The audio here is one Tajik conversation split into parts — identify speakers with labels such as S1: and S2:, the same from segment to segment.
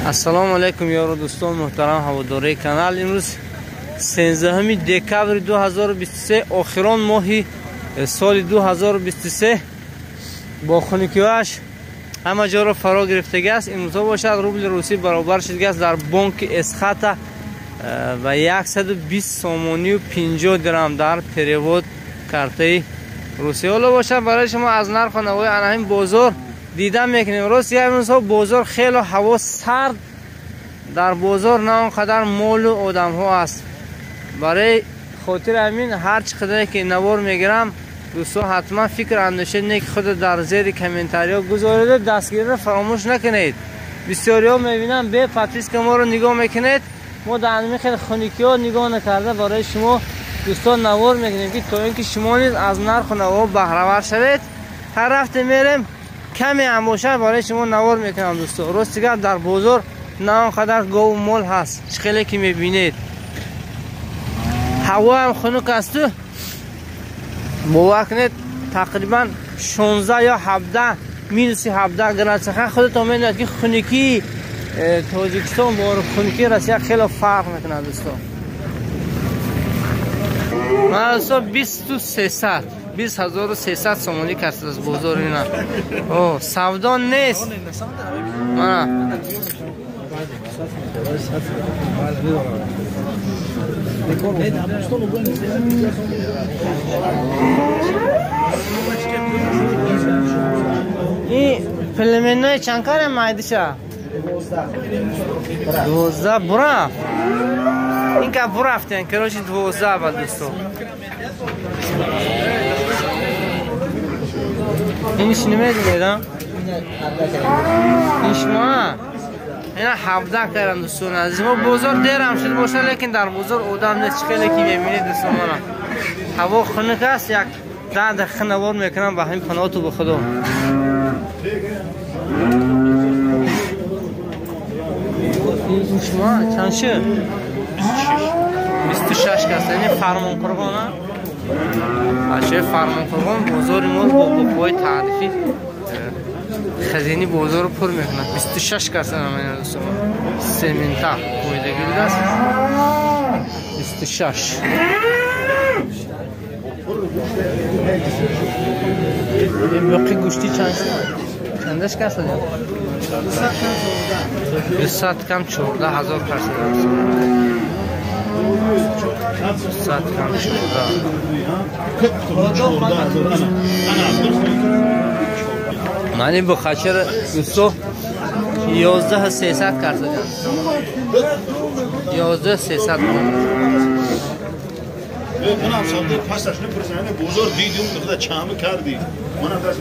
S1: Ассалому алайкум ёру дӯстон муҳтарам ҳаводораи канал. Имрӯз 13 декабри 2023, охирон моҳи соли 2023, бо хунукиҳояш ҳама ҷоро фаро гирифтагиаст. Имрӯзҳо бошад рубли русӣ баробар шудагиаст дар бонки Эсхата ва 120 сомонию 50 дирам дар перевод картаи Русия. Ҳоло бошад барои шумо аз нарху навои ана ҳамин бозор дида мекунем. Рост имрӯзҳо бозор хело ҳаво сард, дар бозор на он қадар молу одамҳо аст. Барои хотири ҳамин ҳар чӣ қадаре ки навор мегирам, дӯстон ҳатман фикр андеша не ки худро дар зери комментариҳо гузорида дастгириро фаромӯш накунед. Бисёриҳо мебинам бе подписка моро нигоҳ мекунед. Мо дар ҳамин хел хунукиҳо нигоҳ накарда барои шумо дӯстон навор мекунем, ки то ин ки шумо низ аз нарху наворҳо баҳравар шавед. Ҳар ҳафта мерем, каме ҳам бошад барои шумо навор мекунам дӯстон. Рости гап дар бозор на он қадар гову мол ҳаст, чӣ хеле ки мебинед. Ҳаво ҳам хунук асту, бовар кунед тақрибан 16 ё 17 минуси 17 градус. Худатон медонед ки хунукии Тоҷикистон бо хунукии Россия хеле фарқ мекунад дӯстон. Ман дӯстон 2300 20300 сомонӣ касд аз бозор ина. О, савдо нест. Мана. Ин племенной чанд кара майдиша? 12 бурафт. Ин ка бурафтен, короче 12 ба дӯстон. Иниш намедонед, а? Ин шумо? Ина 17 карам дӯстон азиз. Мо бозор дерам шуд бошад, лекин дар бозор одам нест. Чӣ хеле ки мебинед дӯстон мана. Ҳаво хунук аст, як 10 дақиқа навор мекунам ба ҳамин паноҳту ба Худо. Ин шумо чанд шуд? 26 кас. Ин Фармонқурғон, а? Ашёи Фармонқурғон бозори мо бо буқҳои таърихӣ хазини бозорро пур мекунад. 26 кас дӯстон. Семента қоидагӣ будааст. 26. Ин буқи гӯштӣ чанд шуд? Чандаш кас додем? 200 кам 14 ҳазор кас додем. 200 кам 14. Ман ин бухачаро дӯсто 11300 кард додем. 11300.
S2: Манам савдои пасташ напурсам, бозор дидем, худа чам кардӣ. Манам даст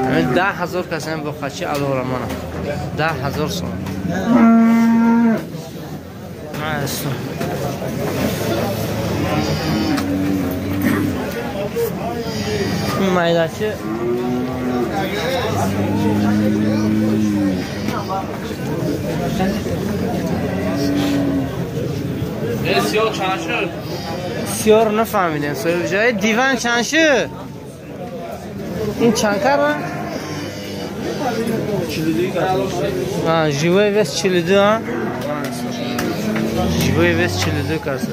S1: ҳамин 10 000 кас ҳамин бухачи алора мана 10 000 сом. Майдачи
S3: سیاه چند شد؟
S1: سیاه رو نفهمیدیم. صاحب جای دیوان چند شد؟ این چند کرد؟ живой вес 42, а? Живой вес 42 каса.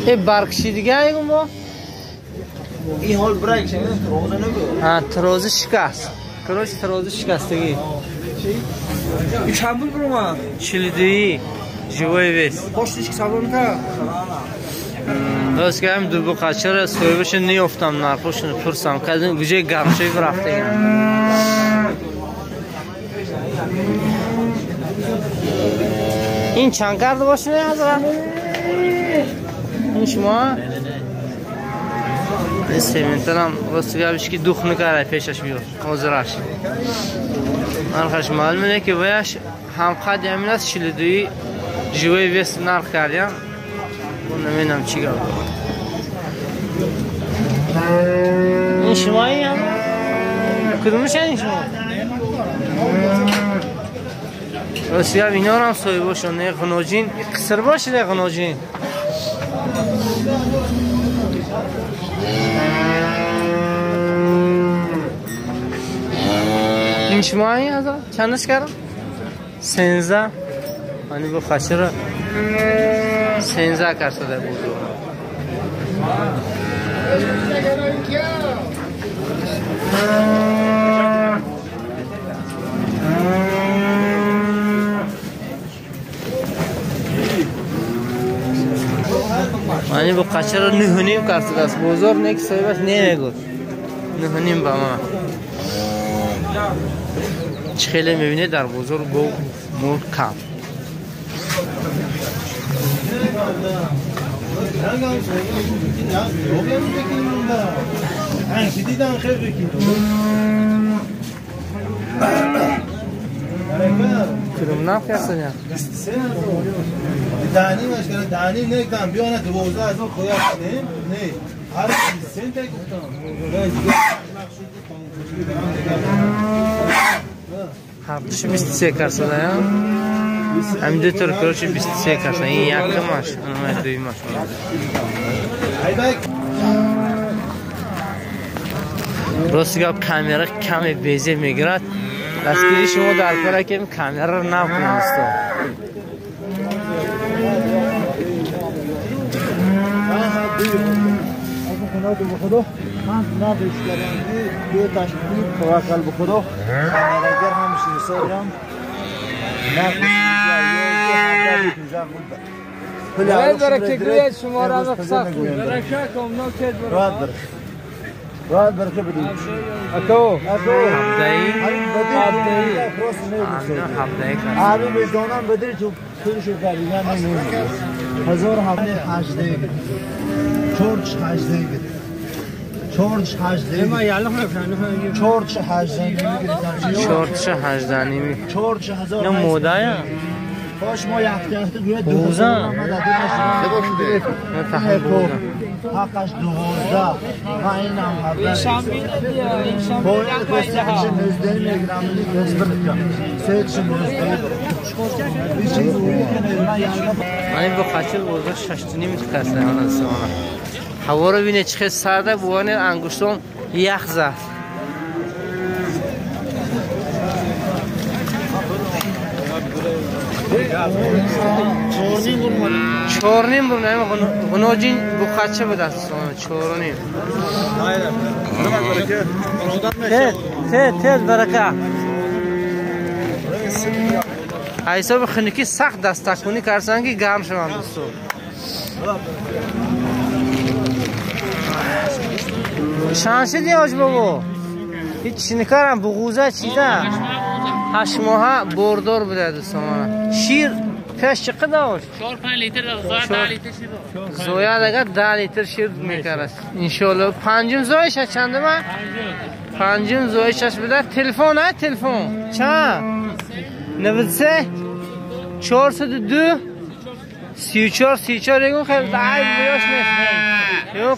S1: Э баркшидига ягон бо?
S4: Ин ҳол брак шуда, тароза набуд.
S1: Ҳа, тароза шикаст. Короче, тароза шикастагӣ.
S4: Чанд пул бурумад?
S1: 42 живой вес.
S4: Поштиш ки савдо накард?
S1: Рост гап ду буқачаро соҳибашо неёфтам, нархошро пурсам. Кадом гуҷои гармшавӣ рафтагам. Ин чанд карда бошад ҳазрат? Ин шумо? Сементалам рост гапиш ки дух накарда пешаш биёр. Ҳозираш. Нархаш маълум не ки ваяш ҳамқади ҳамин аст, 42 живой вес нарх кардям. Намедонам чӣ гап дорад. Ин шумои ҳам? Кудумаш ин шумо? Рости гап инора ҳам соҳибошон, не ғуноҷин, қиср бошиде ғуноҷин. Ин шумои ҳазар? Чандаш кардам? 13. Ани бо хашира 13 карсада буду. Ани бо қачара 9.5 карсадааст. Бозор не ки соҳибаш намегӯд. 9.5 ба ман. Чӣ хеле мебинед дар бозор гов мол кам. کدوم نرخ هستن؟
S2: دهنی مشکل دهنی نگم بیانه 12,000 خدا نه نه هر 23 تا گفتم.
S1: ҳардуши 23 карсада ҳамин ду тор короче 23 карса. Ин якумаш, анамай дуюмаш. Рости гап камера каме безеб мегирад. Дастгири шумо дар кора ки камераро нав кунем дӯсто.
S4: من نقش کردم دو تشکیل توکل به خدا اگر همیشه سرم نقش
S1: باید برکه گوید شما را مقصد برکه کم نکرد
S4: برات برات برکه بدید
S1: اکو
S4: هبدهی
S1: هبدهی
S4: هبدهی وجدانم بدید تو پولشو خریدن نمی‌دونم 1718 418 418
S1: ما یعلم نفهم
S4: 418
S1: 418 نمی
S4: 4000
S1: نه مودایا
S4: باش ما یک هفته گویا
S1: 12
S4: حقش 12 ما اینم 17 باید کسی 19 میگیرم 3 19
S1: من با خاطر بازار 6.5 کسه هوا رو بینه چه سرده بوانه انگشتم یخ زد. چهارنیم برون غناجین بخچه به دست 4.5. تت تت برکه. حساب خنکی سخت دست تکونی کردن که گرم شوند دوستو. شانسی دیاج بابا. هیچ نکارم بغوزه چیزه. 8 ماه بردار بوده دوستان. شیر پیش چقدر داشت؟
S3: 4-5 لیتر زاید 10 لیتر شیر.
S1: زاید اگر 10 لیتر شیر میکرد. ان شاء الله پنجم زایش چند ما؟ پنجم زایشش بوده. تلفن نه تلفن. چند؟ 93 402 34 34 یگون خیلی عیب بیاش نیست. یو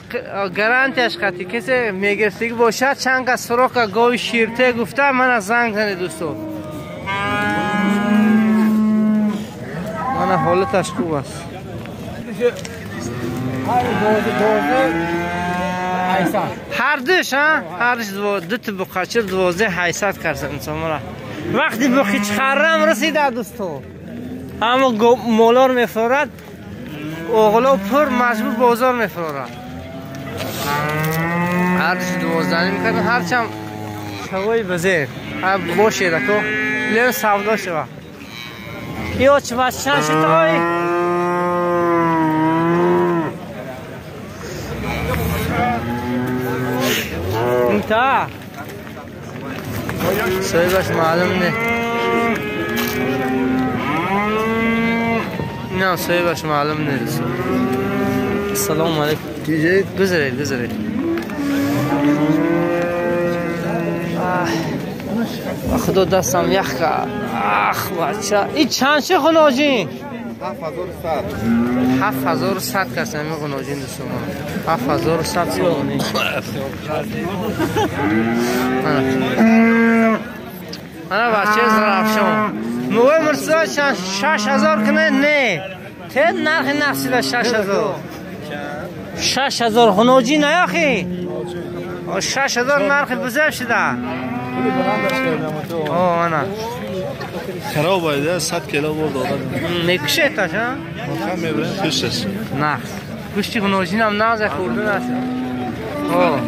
S1: гарантияш қати касе мегирифтагӣ бошад чанд кас срока гови ширте гуфта мана занг занед дӯсто. Мана ҳолаташ хуб аст. Ҳардуш ҳардуш дута буқачир 12,800 карса инсонмара. Вақти буқич харрам расида дӯсто. Ҳама молор мефурад, оғло пур маҷбур бозор мефурад. ҳардуш 12 мекардам, ҳарчанд шавои базер бошед ако лен савдо шава. Ё чӣ чанд шуд ой? Инта соҳибаш маълум не. Не соҳибаш маълум не. Ассалому алайкум. Гузаред, гузаред. Худо дастам ях кард. Ах бача. Ин чанд ши ғуноҷин?
S2: 7100.
S1: 7100 кас ҳамин ғуноҷин дӯстон. 7100 сомонӣ. Ана бача Зарафшон. Мугой Муртазо чанд 6000 кунед? Не. Те нархи нақсида 6000. 6000 ғуноҷин аяхи? 6000 нархи бузург шуда. О, ана.
S2: Хароб айда 100 кило бор додам.
S1: Мекушеташ, а?
S2: Ха мебарем пешаш.
S1: Нақс. Гӯшти ғуноҷинам нағзе хӯрда нашуд. О.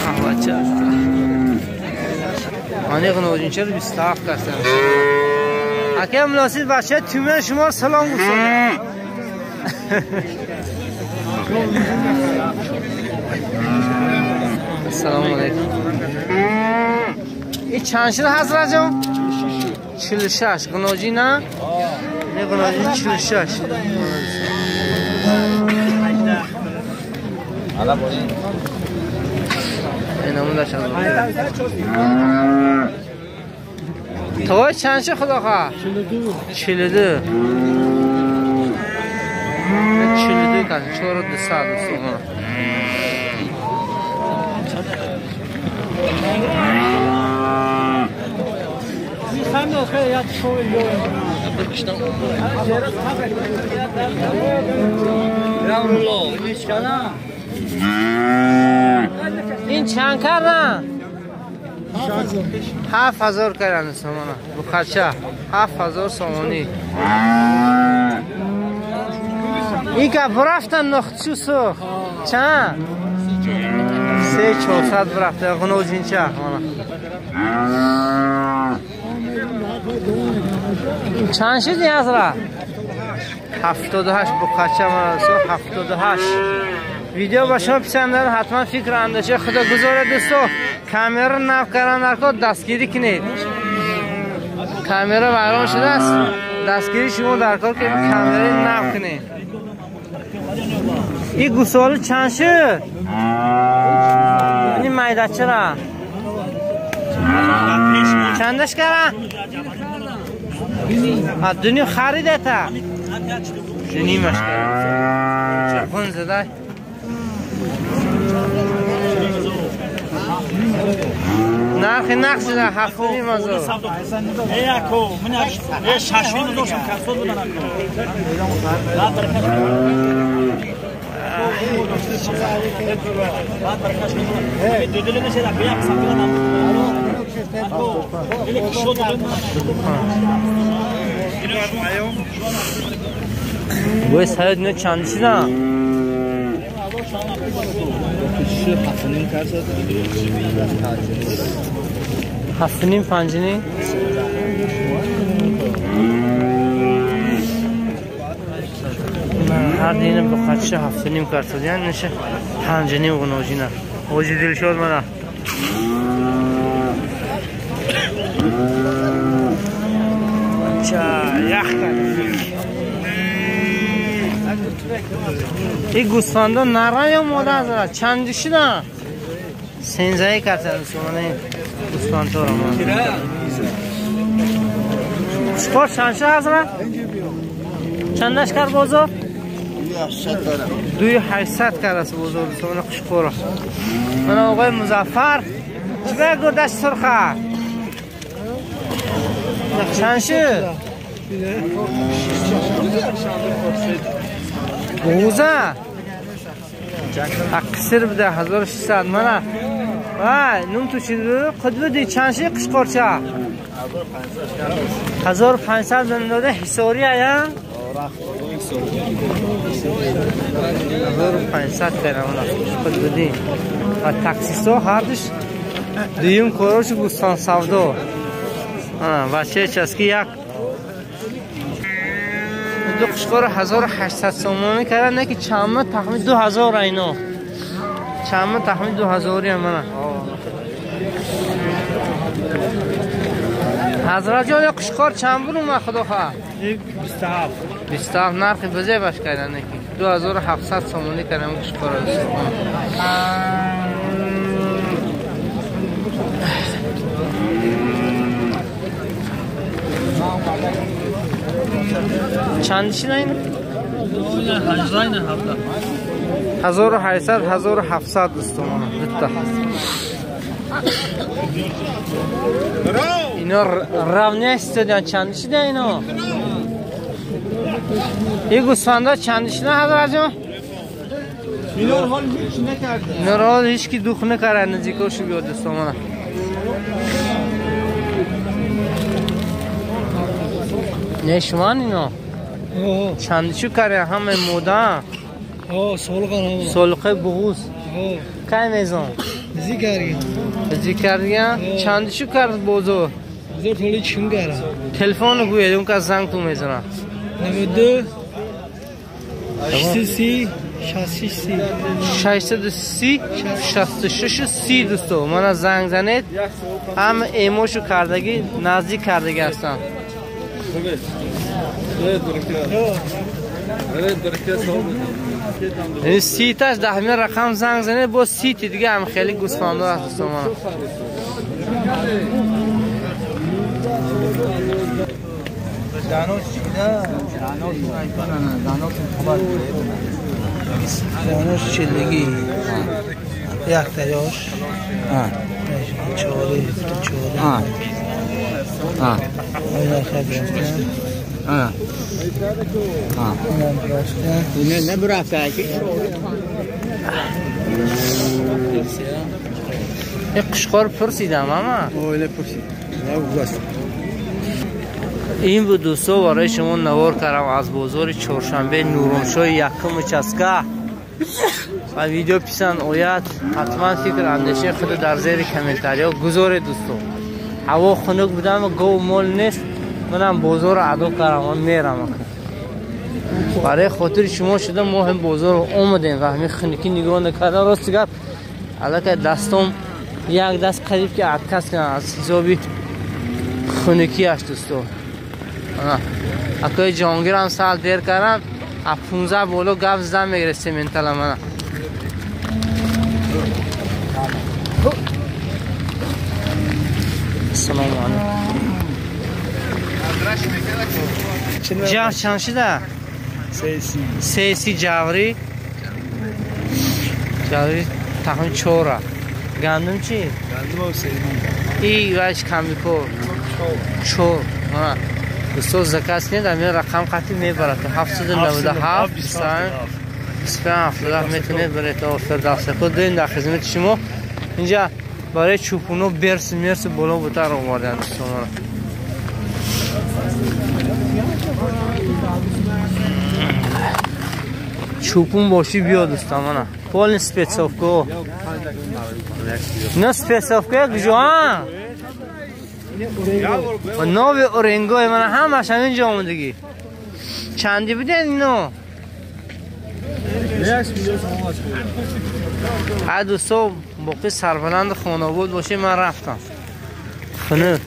S1: Аҳ бача. Ани ғуноҷин чаро 27 кастам. Ака муносиб бача тюмен шумо салом гуфтам. Ассалому алайкум. Ин чанд шуд ҳазрат ҷон? 46. Ғуноҷӣ на? Не ғуноҷӣ 46. Инамудаш аз Тавай чанд шуд худохоҳ? 42. 42 кас 4200 сомон. Ин чанд кардан? 7000 кардан сомона. Бухача 7000 сомонӣ. Ин ка бурафтан нохчу сӯх. Чанд? 3400 бурафта ғуноҷинча. Чанд шуд ин ҳазрат? 78 бухача мана 78. Видео ба шумо писанд омад, ҳатман фикр андеша худо гузоред дӯсто. Камера нав кардан даркор дастгирӣ кунед. Камера вайрон шудааст, дастгирӣ шумо даркор ки камераи нав кунед. Ин гӯсола чанд шуд? Ин майдачара чандаш кара? Дунё харидата? Дунимаш кара. Хун задай. Нархи нақс шуда 7,5 ҳазор. Бой саёд ино чанд шуда? 7,5 5,5. Ҳар дина бухача 7,5 кард, яъне ниша 5,5 ғуноҷина. Ҳоҷи Дилшод мана. Ча ях кард. Ин гӯсфандо нара ё мода ҳазрат? Чанд шуда? 13 кард сомона гӯсфандҳоро. Чикор чанд шуд ҳазрат? Чандаш кард бозор? 2800 кард аст бозор сомона қушқоро. Мана оғои Музаффар чӣ гурдаш сурха? Чанд шуд? Ғуза қисир буда 1600. Мана вай нум ту чӣ қудбуди чанд шуд қушқорча? 1500 дода ҳисорӣ ая? 1500 кардам қудбуди. Ва таксистҳо ҳардуш дуюм корошу гӯстон савдо. Бачаи часки як ду қушқоро 1800 сомонӣ кардан, не ки чандма тахмин 2000 айно. Чандма тахмин 2000 мана. Ҳазрат ҷон, я қушқор чанд буд ма худохоҳ?
S4: 27.
S1: 27 нархи бузебаш кардан, не ки 2700 сомонӣ кардан қушқоро. Чанд шина ин? 1800 1700 дӯстон дута. Ино равня истодиан чанд шида ино? Ин гӯсфанда чанд шина ҳазратҷон? اینا رو هیچ کی دوخ نکرد نزدیکاشو بیاد دوستان. نشوان اینا چند چو کرده همه مودا سلقه بغوز کی میزان نزدیک کردیم چند چو کرد بازو تلفن گوید اون که زنگ تو میزنه
S4: 92 630
S1: 630 66 30 دوستو من زنگ زنید هم ایموشو کردگی نزدیک کردگی هستم. این 30 تاش ده رقم زنگ زنید با 30 دیگه هم خیلی گوسفندا هست دوستو من.
S4: دانش چلگی یک تیاش چهاری
S5: نه برفته
S1: یک قشقار پرسیدم اما این بود دوستا برای شما نوار کردم از بازار چهارشنبه نورانشاه یکم چسکه و ویدیو پسند آید حتما فکر اندیشه خود در زیر کامنتاریا گذارید دوستا. هوا خنک بودم و گاو مال نیست، منم بازار رو ادا کردم و میرم. برای خاطر شما شده ما هم بازار رو آمدیم و همین خنکی نگاه نکردم. راست گفت الکه دستم یک دست قریب که عکس کنم از حسابی خنکی اش دوستا. اکای جهانگیر هم سال دیر کردم از 15 بالا گفت زن میگیره سیمنتال من. سلام علیکم. جعر چند شده؟ 330 جوری جوری تخمین 4. گندم چی؟
S2: گندم 3
S1: ای وش کمیکو 4. دوستو زکاس نید همین رقم قطعی میبرد 797 25 27 میتونه بره تا فردوس خود دین در خدمت شما. اینجا برای چوپونو برس مرس بالا بوتر آوردن دوستان. چوپون باشی بیا دوستان. من پول سپیسوفکو نه سپیسوفکو کجا و نوی اورنگوی من همش همینجا آمدگی. چندی بودن اینو؟ ها دوستا باقی سربلند خانه بود باشه من رفتم خنک.